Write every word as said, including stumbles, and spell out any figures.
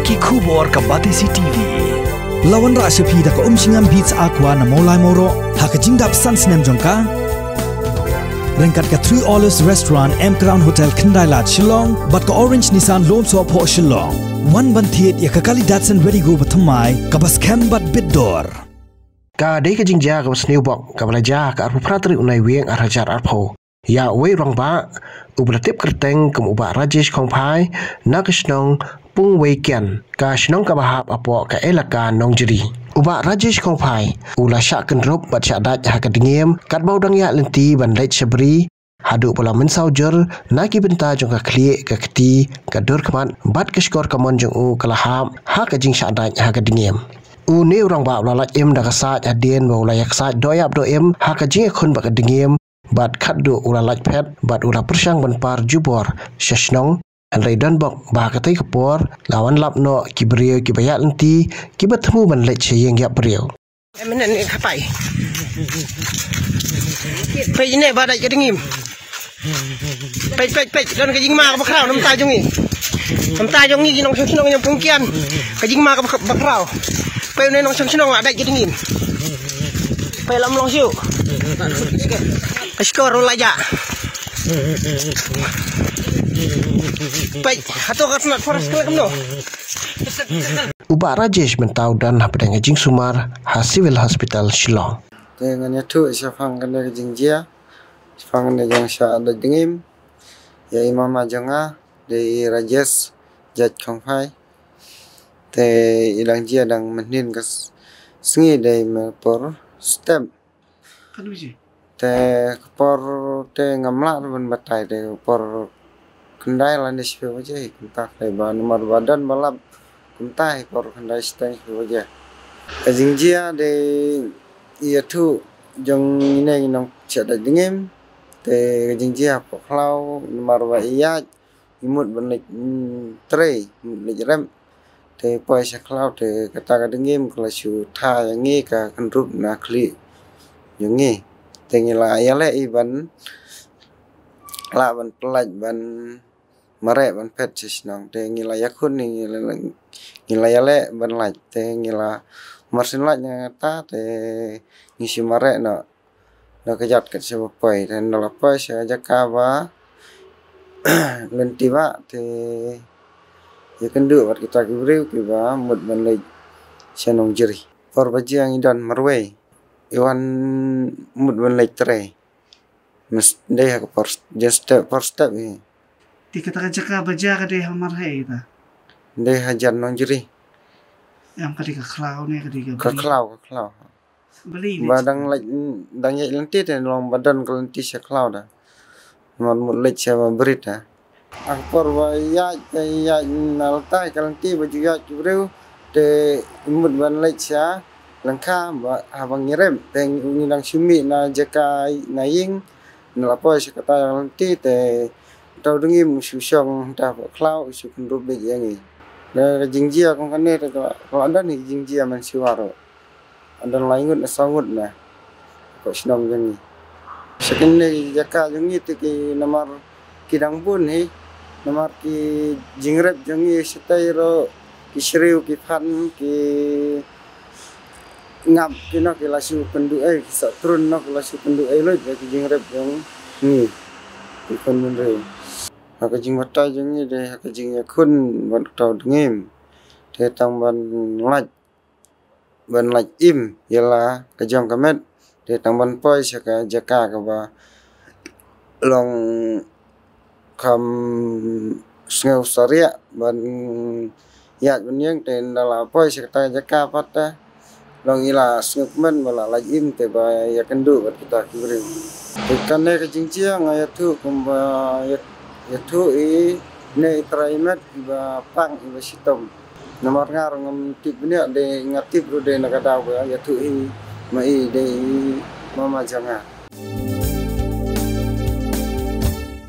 Ki khubor ka Batesi T V. La wanrah sha phi da ka Umshngam Beats Aqua na Mawlai Mawroh ha ka jingdap san snem jong ka. Ryngkat ka Three Olives Restaurant, M Crown Hotel, Khyndai Lad, Shillong, bad ka Orange Nissan Lumsohphoh, Shillong. Wan ban thied ïa ka kali Datsun Redi-GO bathymmai kaba skhem bad bit dor. Ka dei ka jingjia kaba sniew bok kaba la jia ha ka arphew phra tarik u Naiwieng ar hajar arphew. Ïa uwei u rangbah uba la tip kyrteng kum u Bah Rajesh Khongphai na ka shnong Pungweikian, ka shnong kaba hap hapoh ka elaka Nongjri. U Bah Rajesh Khongphai u la shah kynrup bad shah dait ha ka dngiem katba u dang ïaid lynti ban leit sha bri, haduh ba la mynsaw jur na ki bynta jong ka khlieh, ka kti, ka dur khmat bad ka shkor kamon jong u ka la hap ha ka jingshah dait ha ka dngiem. Une u rangbah u la lait im da ka sait hadien ba u la ïaksaid doh ïap doh im ha ka jingïakhun bad ka dngiem, bad khatduh u la lait phet bad u la pyrshang ban par jubor sha shnong. Hynrei don bok ba ha katei ka por la wan lap noh ki briew kiba ïaid lynti kiba thmu ban leit sha ïing ïap briew. Em, ne, ne, khapai. Peit ne ba dait ka dngiem. Peit, peit, peit, don ka jingma kaba khraw na bynta jong ngi. Na bynta jong ngi ki nongshong shnong jong Pungweikian. Ka jingma kaba, kaba khraw. Peit ne nongshong shnong la dait ka dngiem. Peit lam long shu. Ka shkor la jah. Peit, hato ka Smart Forest ka la kumno. U Bah Rajesh mynta u don hapdeng ka jingsumar ha Civil Hospital Shillong. Te ngan ïathuh shaphang kane ka jingjia, shaphang kane jong shah dait dngiem. Ïa i mama jong nga dei i Rajesh Jait Khongphai. Te i dang jia dang mynhynnin ka s-, sngi dei me por step. Te ka por te ngam lah ruh ban batai, te ka por khyndai lane shiphew baje kumta, te ba namar ba don ba lap kumta, por khyndai shiteng shiphew baje. Ka jingjia dei ïathuh jong ine ngi nongshah dait dngiem, te ka jingjia hapoh khlaw namar ba ïaid, i mut ban leit, mm, trei, mut leit rep. Te poi sha khlaw te kata ka dngiem ka la shu tha ïa ngi, ka kynrup na khlieh jong ngi. Te ngi la ïaleh i ban lah ban pyllait ban mareh ban phet sha shnong. Te ngi la ïakhun, ngi la, ngi la ïaleh ban lait. Te ngi la marsien lait na kata te ngi shu mareh noh. Da ka jot kat shaba poi, te nda la poi sha jaka ba lynti ba te ïakynduh bad kita ki briew kiba mut ban leit sha Nongjri. Por ba jia ngi don marwei, i wan mut ban leit trei. Mes dei ha ka por jen step, por step hi. Te kata ka jaka ba jia ka dei ha marhei ta? Dei ha jan Nongjri. Em, ka dei ka khlaw ne ka dei ka bri? Ka khlaw, ka khlaw. Ba dang leit, dang ïaid lynti te long ba don ka lynti sha khlaw da. Mon mut leit sha ba brit ha. Ha ka por ba ïaid te ïaid na lynti ka lynti ba ju ïaid ki briew te mut ban leit sha lyngkha ba haba ngi rep te ngi dang shu mih na jaka na ïing, na la poi sha kata ka lynti te uta u dngiem u shu shong hangta ha khlaw u shu kynrup beit ïa ngi. Te ka jingjia kum kane te ka la don hi ka jingjia mynshuwa ruh. Don lai ngut na saw ngut na ka shnong jong ngi. Sha kine ki jaka jong ngi te ki namar ki dang bun hi, namar ki jingrep jong ngi shatei ruh ki shriew ki phan ki ngap kino ki la shu pynduh ei, ki sah trun no ki la shu pynduh ei lut ïa ki jingrep jong ngi ki khun bynriew. Ha ka jingbatai jong ngi dei ha ka jingïakhun bad uta u dngiem te tang ban lait, ban lait im ïa la ka jong ka met te tang ban poi sha ka jaka kaba long kham sngew sariah ban ïaid ban ïeng te nda la poi sha kata ka jaka pat te long i la sngewkmen ba la lait im te ba ïakynduh bad kita ki briew. Te kane ka jingjia nga ïathuh kumba ïa, ïathuh i ne i trai met iba pang iba shitom. Namar nga ruh ngam tip bniah, dei nga tip ruh dei na ka daw ba ïathuh hi ma i dei i mama jong nga.